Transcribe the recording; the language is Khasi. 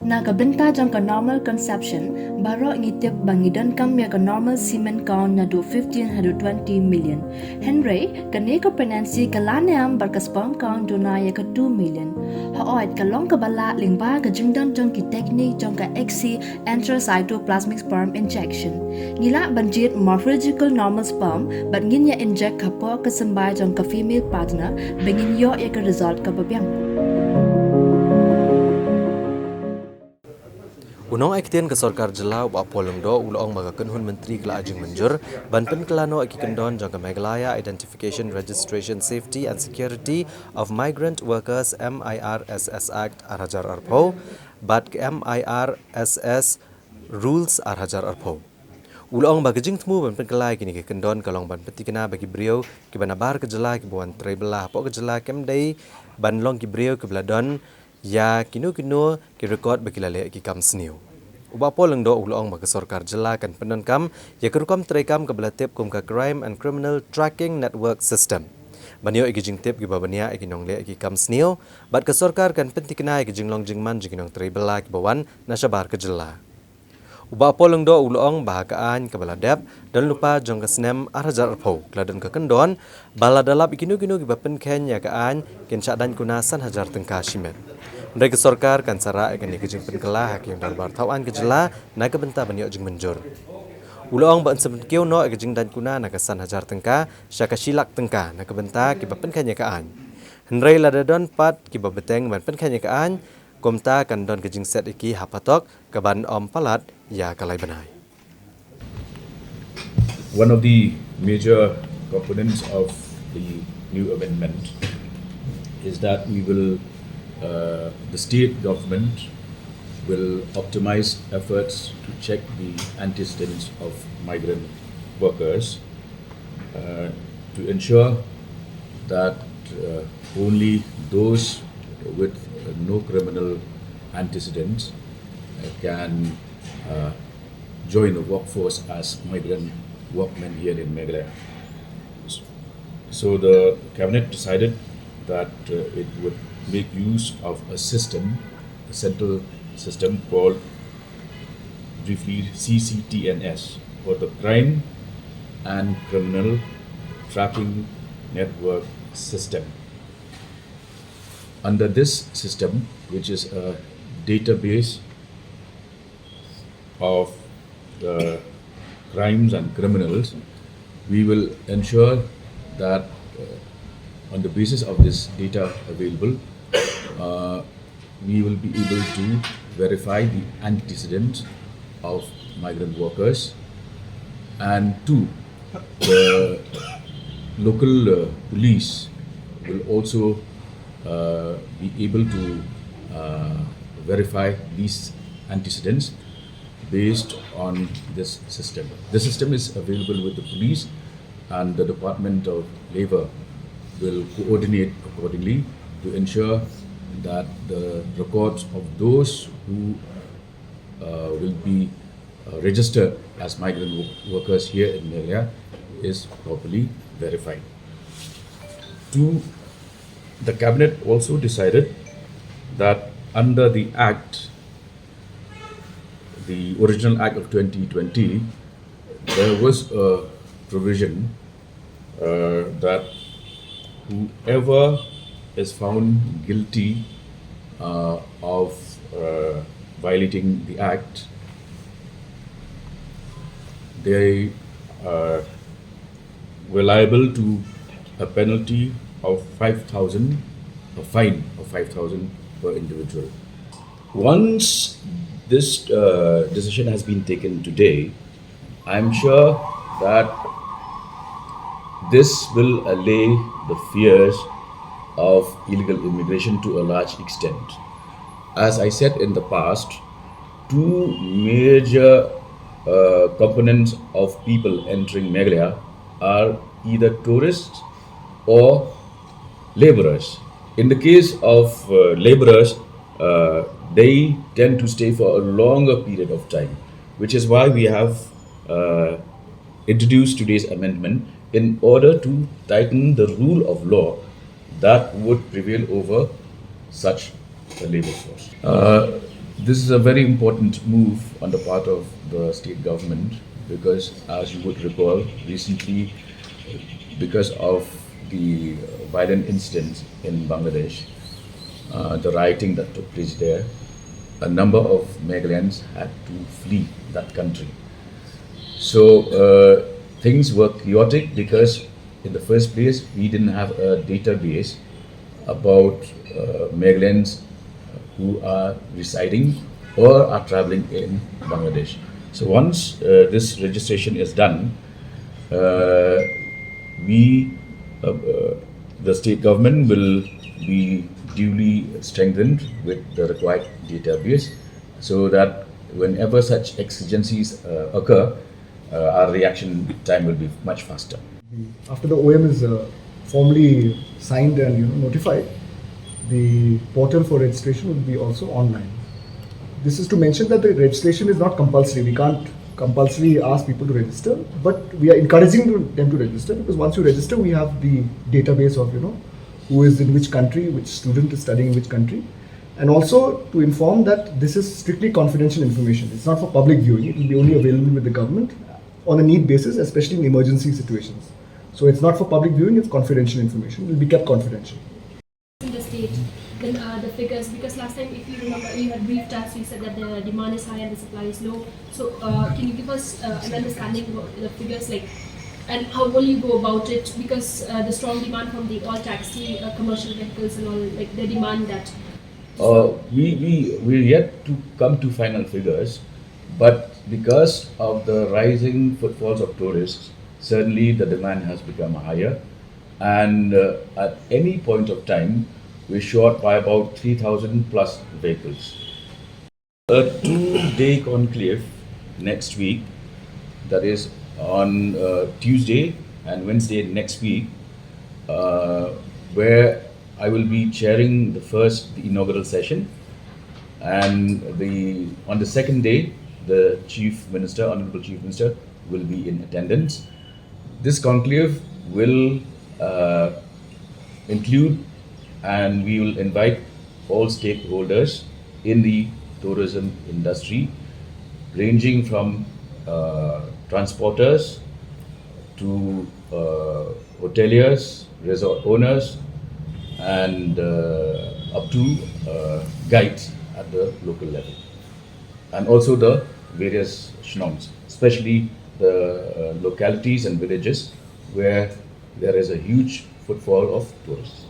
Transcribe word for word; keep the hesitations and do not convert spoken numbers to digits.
Na ka bynta jong ka normal consumption, baroh ngi tip ba ngi donkam ïa ka normal semen count naduh fifteen haduh twenty million. Hynrei, kane ka pregnancy ka la niam bad ka sperm count duna ïa ka two million. Hooid, ka long kaba lah lyngba ka jingdon jong ki teknik jong ka X C intracytoplasmic sperm injection. Ngi lah ban jied morphological normal sperm bad ngin ïa inject hapoh ka symbai jong ka female partner ba ngin ïoh ïa ka result kaba biang. U nongaiktien ka sorkar jylla u Bah Paul Lyngdoh u la ong ba ka kynhun myntri ka la ai jingmynjur ban pynkylla noh ïa ki kyndon jong ka Meghalaya Identification, Registration, Safety and Security of Migrant Workers, M I R S S Act ar hajar arphew bad ka M I R S S Rules ar hajar arphew. U la ong ba ka jingthmu ban pynkylla ïa kine ki kyndon ka long ban pynthikna ba ki briew kiba nabar ka jylla kiba wan trei bylla hapoh ka jylla kim dei ban long ki briew kiba la don ïa kino kino ki record ba ki la leh ki kam sniew. U Bah Paul Lyngdoh u la ong ba ka sorkar jylla kan pyndonkam ïa ka rukom treikam kaba la tip kum ka Crime and Criminal Tracking Network System ban ïoh ïa ki jingtip kiba bniah ïa ki nongleh ïa ki kam sniew, bad ka sorkar kan pynthikna ïa ki jinglong jingman jong ki nongtrei bylla kiba wan na shabar ka jylla. U Bah Paul Lyngdoh u la ong ba ha ka aiñ kaba la dep don lypa jong ka snem ar hajar arphew ka la don ka kyndon ba lada lap ïa kino kino kiba pynkheiñ ïa ka aiñ kin shah daiñ kuna san hajar tyngka shimet. Hynrei ka sorkar kan sa rah ïa kane ka jingpynkylla ha ka ïing dorbar thaw aiñ ka jylla na ka bynta ban ïoh jingmynjur. U la ong ba yn sa pynkiew noh ïa ka jingdaiñ kuna na ka san hajar tyngka sha ka shi lak tyngka na ka bynta kiba pynkheiñ ïa ka aiñ. Hynrei lada don pat kiba bteng ban pynkheiñ ïa ka aiñ, kumta kan don ka jingset ïa ki ha phatok kaban ym palat ïa ka lai bnai. One of the major components of the new amendment is that we will, uh, the state government will optimize efforts to check the antecedents of migrant workers, uh, to ensure that, uh, only those with, uh, no criminal antecedents, uh, can, uh, join the workforce as migrant workmen here in Meghalaya. So the cabinet decided that, uh, it would make use of a system, a central system called briefly C C T N S, for the Crime and Criminal Tracking Network System. Under this system, which is a database of the crimes and criminals, we will ensure that, uh, on the basis of this data available, uh, we will be able to verify the antecedents of migrant workers. And two, the local, uh, police will also, uh, be able to, uh, verify these antecedents based on this system. The system is available with the police, and the Department of Labor will coordinate accordingly to ensure that the records of those who, uh, will be, uh, registered as migrant wo-, workers here in Meghalaya is properly verified. Two, the cabinet also decided that under the Act, the original Act of twenty twenty, there was a provision, uh, that whoever is found guilty, uh, of, uh, violating the Act, they, uh, were liable to a penalty of five thousand, a fine of five thousand per individual. Once this, uh, decision has been taken today, I'm sure that this will allay the fears of illegal immigration to a large extent. As I said in the past, two major, uh, components of people entering Meghalaya are either tourists or laborers. In the case of, uh, laborers, uh, they tend to stay for a longer period of time, which is why we have, uh, introduced today's amendment in order to tighten the rule of law that would prevail over such a labor force. Uh, This is a very important move on the part of the state government because, as you would recall, recently, because of the violent incidents in Bangladesh, uh, the rioting that took place there, a number of Meghalayans had to flee that country. So uh, things were chaotic because, in the first place, we didn't have a database about uh, Meghalayans who are residing or are traveling in Bangladesh. So once uh, this registration is done, uh, we, uh, uh, the state government will be duly strengthened with the required database so that whenever such exigencies uh, occur, uh, our reaction time will be much faster. After the O M is uh, formally signed and you know notified, the portal for registration will be also online. This is to mention that the registration is not compulsory. We can't compulsorily ask people to register, but we are encouraging them to register, because once you register, we have the database of you know who is in which country, which student is studying in which country, and also to inform that this is strictly confidential information. It's not for public viewing. It will be only available with the government on a need basis, especially in emergency situations. So it's not for public viewing, it's confidential information. It will be kept confidential. In the state, then uh, the figures, because last time, if you remember, you had briefed us, you said that the demand is high and the supply is low. So uh, can you give us uh, an understanding about the figures, like, and how will you go about it? Because uh, the strong demand from the all taxi uh, commercial vehicles and all, like, they demand that. Uh, we, we, we're yet to come to final figures, but because of the rising footfalls of tourists, certainly the demand has become higher. And uh, at any point of time, we're short by about three thousand plus vehicles. A two day conclave next week, that is on uh, Tuesday and Wednesday next week, uh, where I will be chairing the first, the inaugural session. And the on the second day, the Chief Minister, Honorable Chief Minister, will be in attendance. This conclave will uh, include, and we will invite all stakeholders in the tourism industry, ranging from uh, transporters to uh, hoteliers, resort owners, and uh, up to uh, guides at the local level, and also the various shnongs, especially the uh, localities and villages where there is a huge footfall of tourists.